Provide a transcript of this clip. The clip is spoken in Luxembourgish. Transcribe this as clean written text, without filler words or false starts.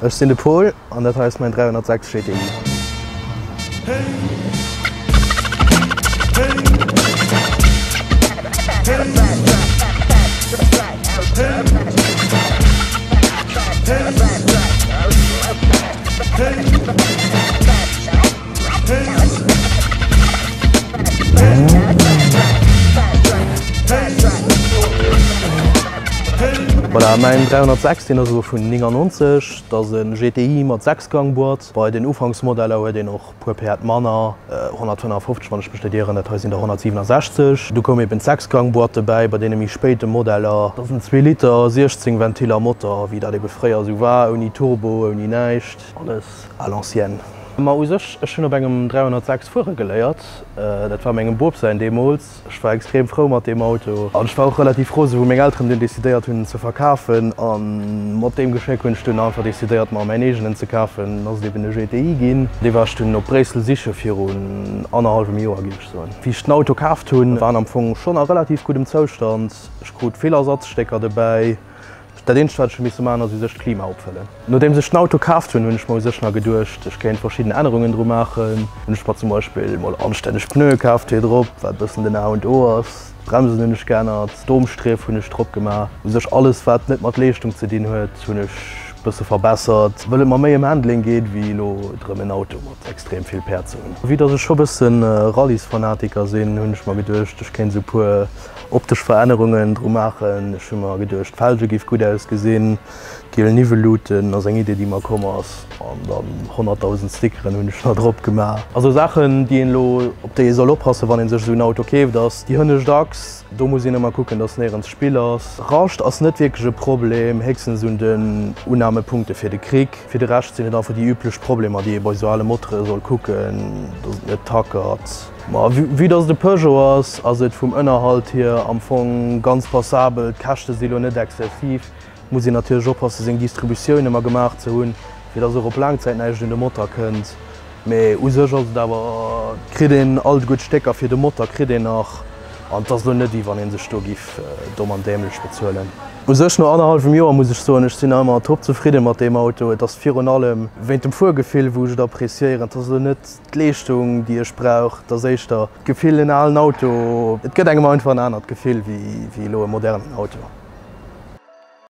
Ech sinn de Paul an dat hei ass mäin 306 GTI. Voilà, mäin 306 deen ass elo vun 99, dat ass e GTI mat Sechsgangboîte. Bei den Ufanksmodeller huet een och e puer Päerd manner, 155 wann ech mech net ieren, dat hei sinn der 167. Du koum eben d'Sechsgangboîte bäi bei deene méi spéite Modeller. Dat ass en Zweeliter 16 Ventiller Motor, wéi dat ebe fréier esou war, ouni Turbo, ouni näischt, alles à l'ancienne. Ma u sech, ech hunn op engem 306 fuere geléiert, dat war mengem Bop säin deemools. Ech war extrem frou mat deem Auto an ech war och relativ rose wou meng Elteren dunn decidéiert hunn en ze verkafen an mat deem Geschéck hunn ech dunn einfach decidéiert mer mäin eegenen ze kafen. Ass et eben e GTI ginn. Dee war ech dunn op Bréissel siche virun annerhallwem Joer géif ech soen. Wéi ech den Auto kaaft hunn, war en am Fong schonn a relativ guddem Zoustand. Ech krut vill Ersatzstécker dobäi. Dat eenzegt wat ech hu misse maachen ass u sech d'Klima opfëllen. Nodeems ech den Auto kaaft hunn, hunn ech mer u sech nach geduecht ech kéint verschidden Ännerungen dru maachen. Hunn ech mer zum Beispill mol anstänneg Pneue kaaft fir drop, wat e bëssen den A und O ass. D'Bremsen hunn ech geännert, d'Domstreef hunn ech drop gemaach. U sech alles wat net mat Leeschtung ze dinn huet hunn ech bësse verbessert, wëll et mer méi ëm Handling geet wéi elo drëm en Auto mat extrem vill Päerd ze hunn. Vue dass ech scho bëssen Rallysfanatiker sinn, hunn ech mer geduecht ech kéint esou puer Optesch Verännerungen dru maachen. Ech hu mer geduecht d'Felge giff gutt ausgesinn, giel Niwwelluuten ass eng Idee déi mer komm ass an dann 100.000 Stickeren hunn ech nach drop gemaach. Also Saachen déi een elo, op déi ee soll oppassen wann een sech esou en Auto keeft ass déi hënnescht Achs, do muss een ëmmer kucken dass néierens Spill ass. Rascht ass net wierklech e Problem, héchstens un den Unahmepunkte fir de Krick. Fir de Rescht sinn et einfach déi üblech Problemer déi ee bei esou ale Motere soll kucken, dass et net tackert. Ma vue dass et e Peugeot ass, ass et vum Ënnerhalt hier am Fong ganz passabel. D'Käschte si lo net exzessiv. Muss een natierlech oppasse seng Distributioun ëmmer gemaach ze hunn, fir dass och op laang Zäit näischt un de Motor kënnt. Mee u sech ass et awer, kritt een all gutt Stécker fir de Motor kritt een nach an et ass lo net wéi wann ee sech do giff domm an dämlech bezuelen. U sech no annerhallwem Joer muss ech soen, ech sinn nach ëmmer top zefridde mat deem Auto. Et ass virun allem wéint dem Fuergefill wou ech et appreciéieren. Et ass elo net. D'Leeschtung déi ech brauch, et ass éischter d'Gefill en alen Auto, et gëtt engem einfach en anert Gefill wéi elo e modernen Auto.